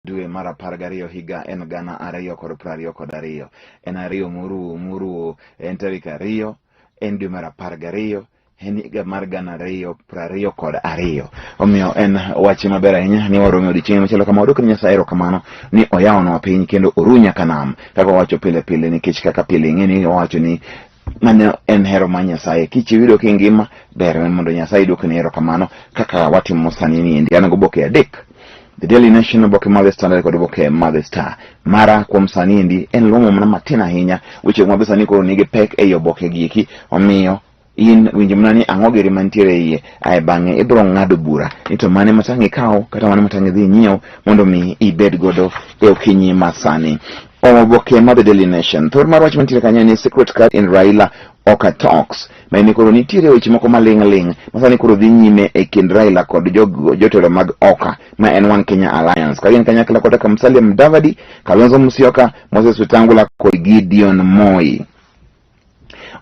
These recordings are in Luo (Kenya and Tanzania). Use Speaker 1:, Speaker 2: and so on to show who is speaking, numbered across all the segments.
Speaker 1: Dwe mar 12 higa en 2022. En ariyo moruwo moruwo, en tarik 2, en dwe mar 12, en higa mar 2022. Omiyo en wach maber ahinya ni waromo e odiechieng' machielo kama. Wadwoko ne Nyasaye erokamano ni oyawonwa piny kendo oru nyaka nam, kaka wawacho pile pile, nikech kaka pile ing'e ni wawacho ni mano en hero mar Nyasaye. Kichiyudo kingima, ber mondo Nyasaye duokni erokamano kaka watimo sani ni endi. An goboke adek: The Daily Nation, oboke mar The Standard kod oboke mar The Star. Mara kuom sani endi en luomo mana matin ahinya weche ma be sani koro nigi pek ei oboke gi eki, omiyo in winj mana ni ang'o giri mantiere e iye, ae bang'e ibiro ng'ado bura ni to mane matang' ikaw kata mane matang' idhi inyiew mondo mi ibed godo e okinyi ma sani. Oboke mar The Daily Nation, thor mar wach mantiere kanyo ni secret card in Raila Oka talks, ma en koro nitiere weche moko maling' ling' ma sani koro dhi nyime e kind Raila kod jotelo mag Oka, ma en One Kenya Alliance, ka gin kanyakla kod kaka Musalia Mudavadi, Kalonzo Musyoka, Moses Wetangula kod Gideon Moi.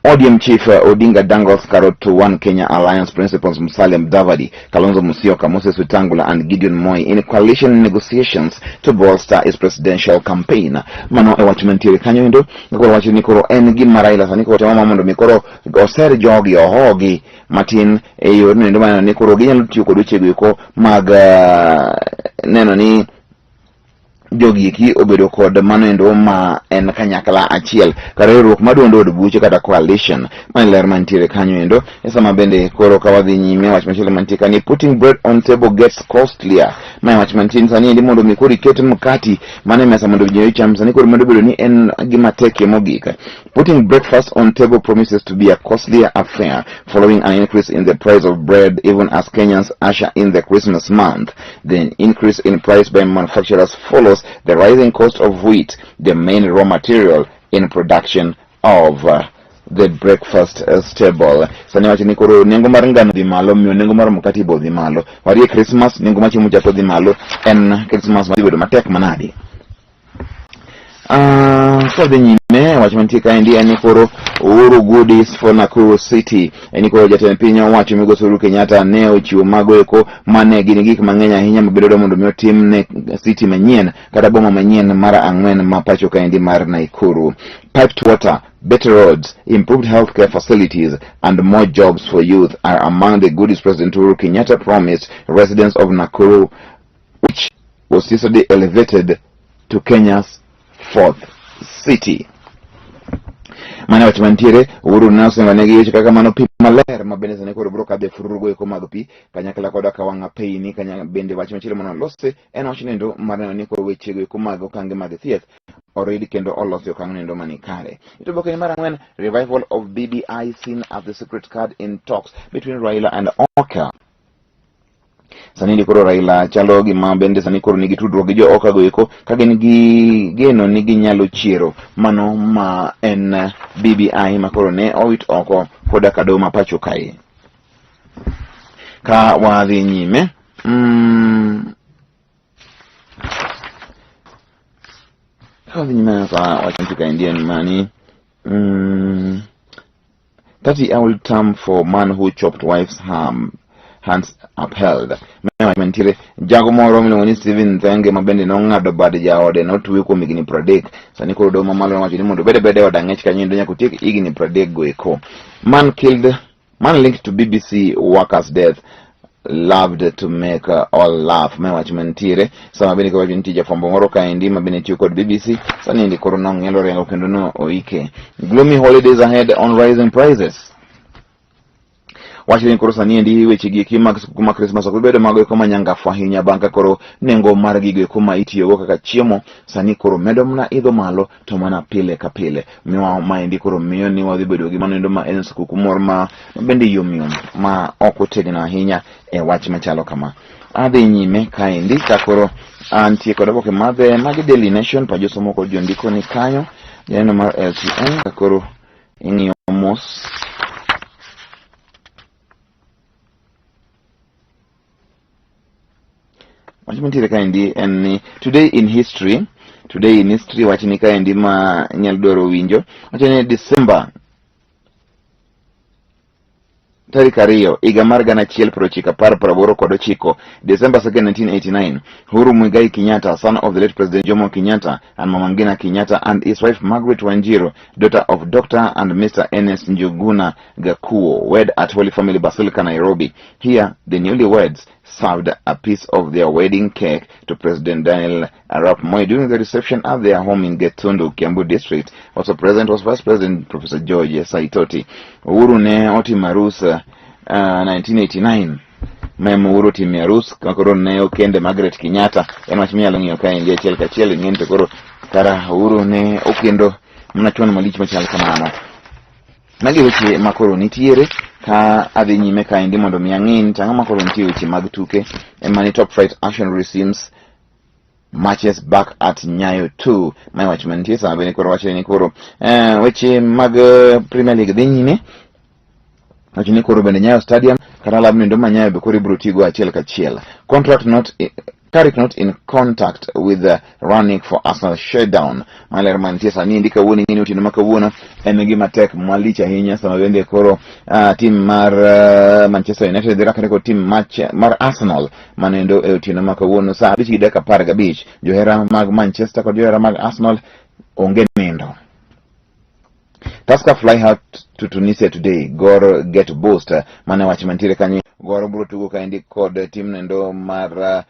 Speaker 1: ODM Chief Odinga dangles carrot to One Kenya Alliance principals Musalia Mudavadi, Kalonzo Musyoka, Moses Wetangula and Gideon Moi in coalition negotiations to bolster his presidential campaign. Mano e wach mantiere kanyo endo. Koro wach ni koro en gima Raila sani koro temo mondo mi koro oser jogi ohogi matin e yorno endo maneno ni koro ginyalo tiyo kod wechego eko mag neno ni jogi eki obedo kod mano endo ma en kanyakla achiel kata riwruok maduondo od buche kata coalition. Ma ler mantiere kanyo endo. E sama bende koro ka wadhi nyime, wach machielo mantie ka ni putting bread on table gets costlier. Ma wach mantie sani endi mondo mi koro iket mkati mana e mesa mondo ji ocham, sani koro medo bedo ni en gima tekie mogik. Putting breakfast on table promises to be a costlier affair following an increase in the price of bread even as Kenyans usher in the Christmas month. The increase in price by manufacturers follows the rising cost of wheat, the main raw material in production of the breakfast stable. Sani wacho ni koro nengo mar ngano dhi malo, omiyo nengo mar mkati bo dhi malo. Warie Christmas, nengo mar chiemo chako dhi malo, en Christmas madhi bedo matek manadi. Kadhi nyime, wach mantie kaendi en ni koro Uhuru goodies for Nakuru City. En ni koro jatend piny owacho migosi Uhuru Kenyatta ne ochiwo mago eko mane gin gik mang'eny ahinya mabiro mondo mi otim ne city manyien kata boma manyien mar ang'wen ma pacho kaendi mar Nakuru. Piped water, better roads, improved healthcare facilities and more jobs for youth are among the goodies President Uhuru Kenyatta promised residents of Nakuru, which was yesterday elevated to Kenya's fourth city. Mane wach mantiere, Uhuru ne osingo negi weche kaka mano pi maler ma bende sani koro biro kadho e fururugo eko mag pi kanyakla koda ka wang' apeyini kanya. Bende wach machielo mane olose en wach nendo mar neno ni koro wechego eko mag okange mag thieth orid kendo olosi okang' nendo mani kare. Ito boke mar ang'wen, revival of BBI seen as the secret card in talks between Raila and Oka. Sani ndi koro Raila chalo gima bende sani koro nigi tudruok gi jo Oka go eko ka gin gi geno ni ginyalo chiero mano ma en BBI ma koro ne owit oko koda ka doho ma pacho kae. Ka wadhi nyime, ka wadhi nyime ka wach nitie kaendi en mani 30-hour term for man who chopped wife's arm hands upheld. Wach mantiere, jago moro miluongo ni Steven Thenge ma bende nong'ado bad jaode notwe kuom higni 30. Sani koro doho mamalo nowacho ni mondo obed abeda e od ang'ech kanyo endo nyaka otiek higni 30 go eko. Man killed, man linked to BBC workers death loved to make all laugh. Ma wach mantiere sama bende kawacho nitie jafwambo moro kaendi ma bende tiyo kod BBC sani endi koro nong'ielo rengo kendo no oike. Gloomy holidays ahead on rising prices. Wach ni koro sani endi weche gi eki mag skuku mag Christmas ok bedo mago eko manyangafu ahinya bang' ka koro nengo mar gigo eko ma itiyogo kaka chiemo sani koro medo mana idho malo to mana pile ka pile. Miwa maendi koro miyo ni wadhi bedo gi mano endo ma en skuku moro ma bende yom yom ma ok otegno ahinya e wach machalo kama. Adhi nyime kaendi ka koro antie kod oboke madhe magi Daily Nation pa josomo kod jondiko ni kanyo, janeno mar LTN ka koro ing'iyo mos. Wach mantiere kaendi en ni today in history, today in history wach ni kaendi ma inyalo dwaro winjo. Wacho ni December Tarik 2 higa mar 1989, December 2, 1989, Uhuru Muigai Kenyatta, son of the late President Jomo Kenyatta and Mama Ngina Kenyatta, and his wife Margaret Wanjiru, daughter of Dr. and Mr. Ernest Njuguna Gakuo, wed at Holy Family Basilica, Nairobi. Here, the newlyweds served a piece of their wedding cake to President Daniel Arap Moi during the reception at their home in Gatundu, Kiambu District. Also present was Vice President Professor George Saitoti. Uhuru ne otimo arus 1989 ma Uhuru otimo arus ka koro ne okende Margaret Kenyatta. En wach minyalo ng'iyo kaendi achiel kachiel ing'eni to koro kara Uhuru ne okendo mana chon malich machal kamano. Magi weche makoro nitiere ka adhi nyime kaendi mondo mi ang'i ni tang'o makoro nitie weche mag tuke ema ni top flight action resumes matches back at Nyayo 2. Mae wach mantie sama bende koro wachre ni koro weche mag Premier League dhi nyime. Wacho ni koro bende Nyayo Stadium kata lab nindo ma Nyayo be koro ibiro tigo achiel kachiel. Contract not Carrick not in contact with the running for Arsenal shutdown. Maler mantie sani endi kawuono ing'eni otieno ma kawuono en gima tek malich ahinya sama bende koro tim mar Manchester United dhi rakre kod tim mar Arsenal manendo e otieno ma kawuono saa 5:15. Johera mag Manchester kod johera mag Arsenal onge nindo. Tusker fly out to Tunisia today. Gor get boost. Mane wach mantiere kanyo. Gor biro tugo kaendi kod tim nendo mar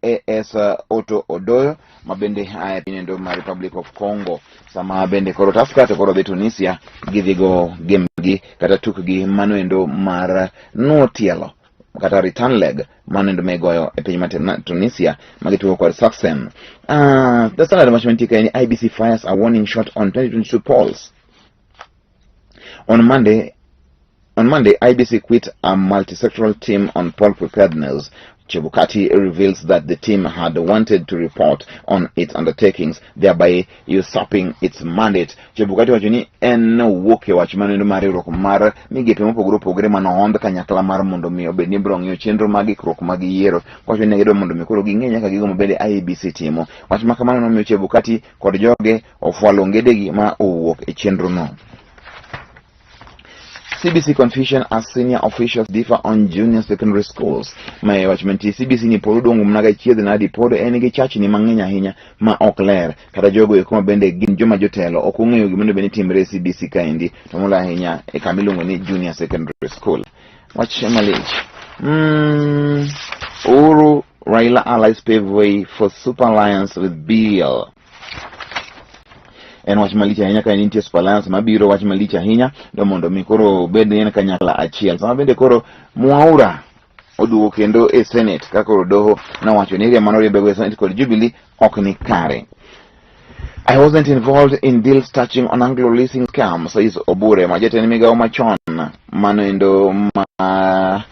Speaker 1: AS Otto Odoyo ma bende aa e piny nendo mar Republic of Congo. Sama bende koro Tusker to koro dhi Tunisia gidhi go game gi kata tukgi mano endo mar nuo tielo kata return leg mano endo migoyo e piny mar Tunisia ma gitugo kod Sfaxien. The Standard wach mantie kae ni IEBC fires a warning shot on 2022 polls. On Monday, IEBC quit a multi-sectoral team on poll preparedness. Chebukati reveals that the team had wanted to report on its undertakings, thereby usurping its mandate. Chebukati wacho ni en nowuok e wach mano mar riwruok mar migepe mopogore opogore manohondh kanyakla mar mondo mi obed ni ibiro ng'iyo chenro mag ikruok mag yiero. Wacho ni gidwa mondo mi koro ging'e nyaka gigo ma bende IEBC timo. Wach ma kamano nomiyo Chebukati kod joge ofwalo ongedegi ma owuok e chenro no. CBC confusion as senior officials differ on junior secondary schools. Mae wach mantie CBC ni pod odong' mana ga chiedh nadi pod en gi chachni mang'eny ahinya ma ok ler kata jogo eko ma bende gin joma jotelo ok ong'eyo gima onego bed ni timre e CBC kaendi to moloyo ahinya e kama iluongo ni junior secondary school. Wach malich. Uhuru Raila allies pave way for super alliance with BL. En wach malich ahinya ka nitie super alliance mabiro, wach malich ahinya do mondo mi koro bed ni en kanyakla achiel. Sama bende koro Mwaura oduogo kendo e Senate ka koro doho nowacho ni riembo manoriembego e Senate kod Jubilee ok ni kare. I wasn't involved in deals touching on Anglo leasing scam, says Obure, ma jatend migawo machon mano endo ma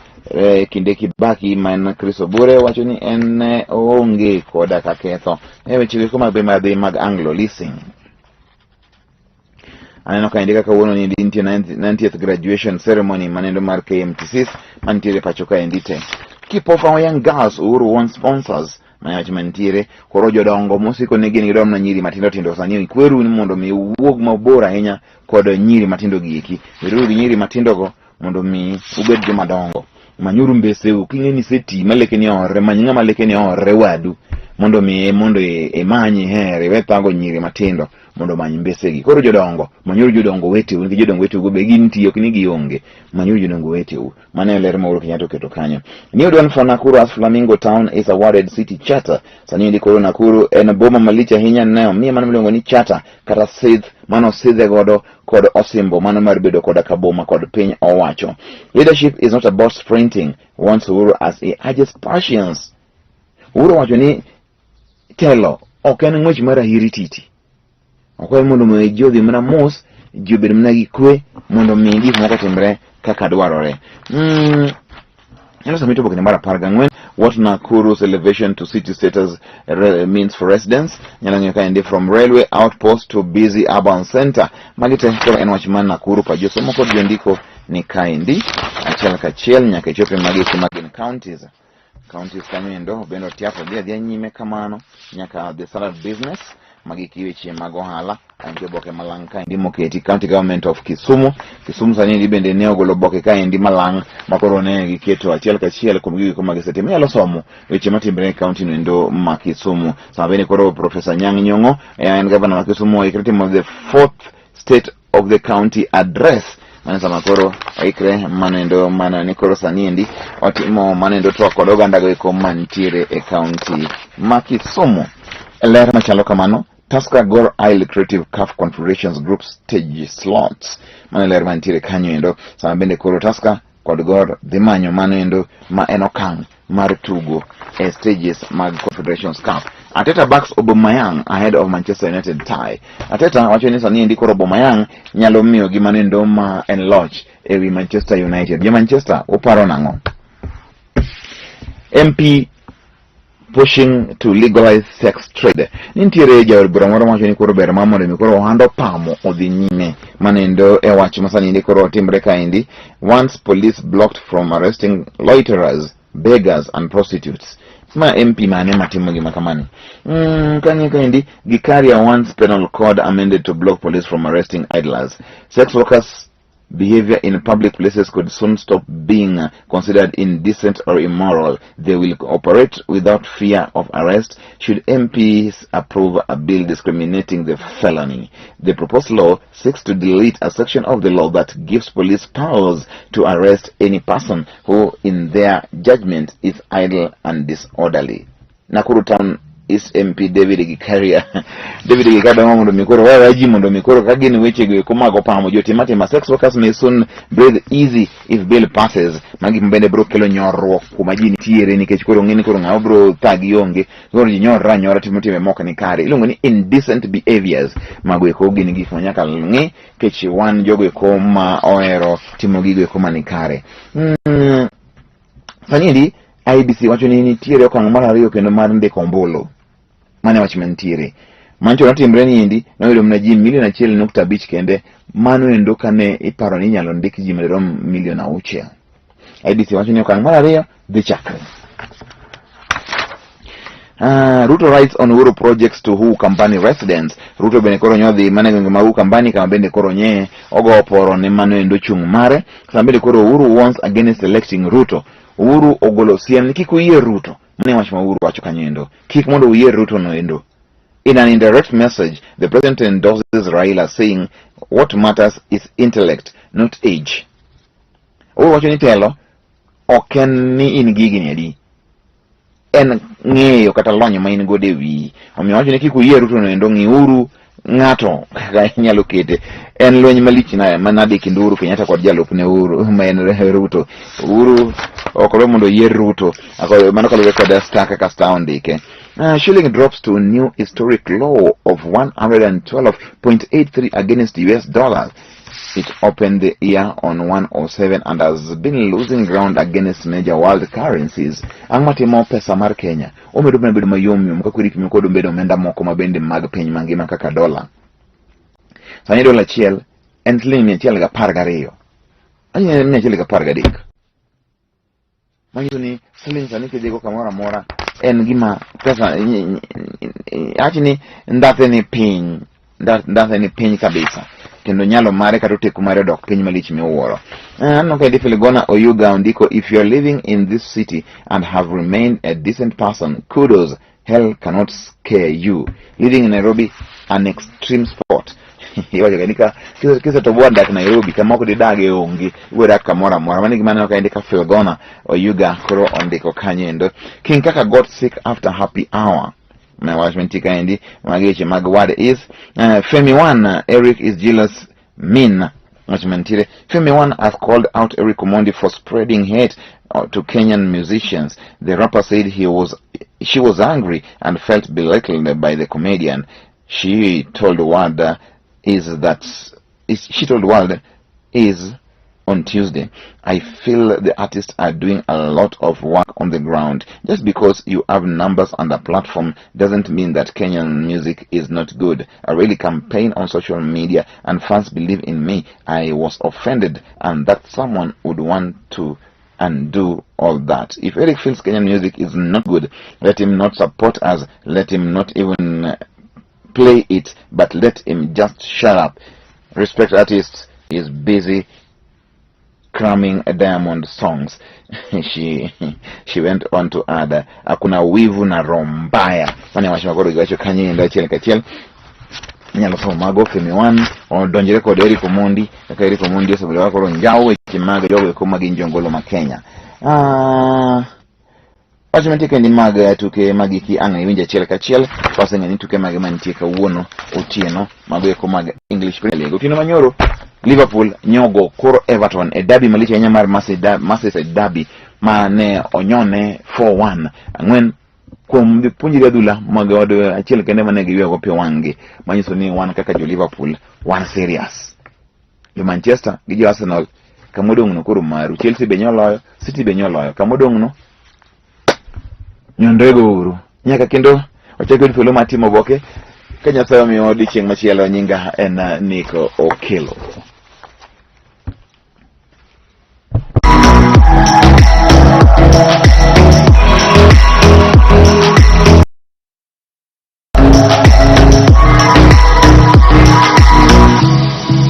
Speaker 1: kinde Kibaki ma en Chris Obure wacho ni en oonge koda ka ketho e weche go mag madhi mag Anglo leasing. Aneno ka indika kawuono ni nitie 90th graduation ceremony manendo mar KMTC mantiere pacho kaendi te. Keep off our young girls, Uhuru wants sponsors. Mano wach mantiere koro jodongo mosiko ne gin gidom na nyiri matindo tindo sani kweru ni mondo mi uwuog mabor ahinya kod nyiri matindo gi eki. Beduru gi nyiri matindo go mondo mi ubed joma dongo. Manyuru mbeseu king'e ni iseti ma lekeni oorre, many ng'ama lekeni oorre wadu mondo mi mondo imany iher iwe thago nyiri matindo mondo omany mbesegi. Koro jodongo, manyuru jodongo weteu nikech jodongo weteu be gintie ok ni gionge. Manyuru jodongo weteu. Mano e ler ma Uhuru Kenyatta oketo kanyo. New dawn for Nakuru as Flamingo Town is awarded city charter. Sani endi koro Nakuru en boma malich ahinya ne omiye mano miluongo ni charter kata sidh mano sidhe godo kod osimbo mano mar bedo koda ka boma kod piny owacho. Leadership is not about sprinting, wants Uhuru as he urges patience. Uhuru owacho ni telo ok en ng'wech mar ahiri titi. Ok en mondo mi ji odhi mana mos, ji obed mana gi kwe mondo mi gik moko otimre kaka dwarore. Nyalo submit oboke mar 14, what Nakuru's elevation to city status means for residents. Nyalo ng'iyo kaendi from railway outpost to busy urban center. Magi te koro en wach mar Nakuru pa josomo kod jondiko ni kaendi achiel kachiel nyaka ichope magi eki magin counties. Counties kanyo endo bende otiapo dhi adhiya nyime kamano nyaka the Standard Business. Magi ki weche mag ohala. Nitie oboke malang' kaendi moketi County Government of Kisumu. Kisumu sani endi bende ne ogolo oboke kaendi malang' ma koro ne giketo achiel kachiel kuom gigo ma gisetimo. Inyalo somo weche matimre e kaunti no endo ma Kisumu. Sama bende koro Professor Nyang' Nyong'o en gavana ma Kisumu oikre timo the fourth state of the county address mano sama koro oikre mano endo mana ni koro sani endi otimo mano endo twak kod oganda go eko mantiere e kaunti ma Kisumu. E ler machalo kamano, Tusker Gor Isle Creative CAF Confederations Group Stage Slots. Mano e ler mantiere kanyo endo. Sama bende koro Tusker kod Gor dhi manyo mano endo ma en okang' mar tugo e stages mag Confederations Cup. Arteta backs Aubameyang ahead of Manchester United tie. Arteta wacho ni sani endi koro Aubameyang nyalo miyogi mano endo ma en loch e wi Manchester United. Jo Manchester uparo nang'o? MP pushing to legalize sex trade. Nitiere jaod bura moro mawacho ni koro ber ma mondo mi koro ohand opamo odhi nyime. Manendo e wach ma sani endi koro otimre kaendi. Once police blocked from arresting loiterers, beggars and prostitutes. Ma MP mane matimo gima kamani? Kang'iyo kaendi, Gikaria wants penal code amended to block police from arresting idlers. Sex workers behavior in public places could soon stop being considered indecent or immoral. They will operate without fear of arrest should MPs approve a bill discriminating the felony. The proposed law seeks to delete a section of the law that gives police powers to arrest any person who, in their judgment, is idle and disorderly. Nakuru Town East MP David Gikaria David Gikaria mondo mi koro wewe ji mondo mi koro ka gin weche go eko mag opamo jotim atima sex workers may soon breathe easy if bill passes. Magi bende biro kelo nyorruok kuma ji nitiere nikech koro ng'e ni koro ng'ama biro thagi onge koro ji nyorre anyora timo timbe mok ni kare iluongo ni indecent behaviors. Mago eko gin gik ma nyaka ng'i nikech wan jogo eko ma ohero timo gigo eko mani kare. Sani endi IEBC wacho ni nitiere okang' mar ariyo kendo mar ndiko ombulu. Mano e wach mantiere. Mancho notimre ni endi noyudo mana ji milion 1.5 kende, mano endo kane iparo ni inyalo ndik ji madirom milion 6. IEBC wacho ni okang' mar ariyo dhi chakre. Ruto writes on Uhuru projects to who company residents. Ruto bende koro nyodhi mana e gwenge mag Ukambani kama bende koro nye ogo oporo ne mano endo chung' mare. Sama bende koro Uhuru warns against electing Ruto. Uhuru ogolo siem ni kik uyier Ruto. Mano e wach ma Uhuru wacho kanyo endo. Kik mondo uyier Ruto no endo. In an indirect message, the president endorses Raila saying what matters is intellect, not age. Uhuru wacho ni telo ok en ni in gi higni adi. En ng'eyo kata lony ma in godo e wiyi. Omiyo wacho ni kik uyie Ruto no endo, ng'iuru ng'ato kaka inyalo kete. En lweny malich na manade kind Uhuru Kenyatta kod jalupne Uhuru ma en Ruto. Uhuru ok odwa mondo oyier Ruto. Mano kaluwore kod Star kaka Star ondike. Shilling drops to new historic low of 112.83 against US dollars. It opened the year on 107 and has been losing ground against major world currencies. Ang' matimo pesa mar Kenya omedo mana bedo mayom yom ka koro ipimo kod bedo omenda moko ma bende mag piny mangima kaka dola. Sani dola achiel en siling 112. Anyi 113. Manyiso ni siling sani kidhigo kamoro amora en gima pesa achi ni ndhathe ni piny ndhathe ni piny kabisa kendo nyalo mare kata oteku mare odok piny malich miwuoro. Aneno ka Eddie Filigona Oyuga ondiko if you are living in this city and have remained a decent person, kudos, hell cannot scare you. Living in Nairobi, an extreme sport. Iwacho ga ni ka kisetoboa dak Nairobi kama ok didage onge, ibiro dak kamoro amora. Mano e gima aneno ka endi ka Filgona Oyuga koro ondiko kanyo endo. King Kaka got sick after happy hour. Ma wach mantie kaendi, magi weche mag word is. Femi One, Eric is jealous mean. Wach mantiere. Femi One has called out Eric Omondi for spreading hate to Kenyan musicians. The rapper said she was angry and felt belittled by the comedian. She told World is that is, she told World is on Tuesday, I feel the artists are doing a lot of work on the ground. Just because you have numbers on the platform doesn't mean that Kenyan music is not good. I really campaign on social media and fans believe in me. I was offended and that someone would want to undo all that. If Eric feels Kenyan music is not good, let him not support us. Let him not even Play it but let him just shut up. Respect artists is busy cramming Diamond songs. She went on to add, akuna wivu na roho mbaya. Mane wach makoro giwacho kanyo endo achiel kachiel. Inyalo somo mago Femi One odonjore kod Eric Omondi kaka Eric Omondi osebedo ka koro njawo weche mag jogo eko ma gin jongolo ma Kenya. Wach mantie kendi mag tuke magiki ang' iwinj achiel kachiel waseng'eyo ni tuke mage mantie kawuono otieno mago eko mag English Premier League. Otieno manyoro Liverpool nyogo koro Everton e derby malich ahinya mar Merseyside derby ma ne onyone 4-1 ang'wen kuom jopuonjre adhula mag od achiel kende mane giywago pi wang'gi manyiso ni wan kaka jo Liverpool wan serious. Jo Manchester gi jo Arsenal kamodong'no koro maru. Chelsea be nyoloyo, City be nyoloyo. Kamodong'no nyondrego uru. Nyaka kendo wachak yud thuolo mar timo oboke ka Nyasaye omiyo odiechieng' machielo. Nyinga en Nico Okello.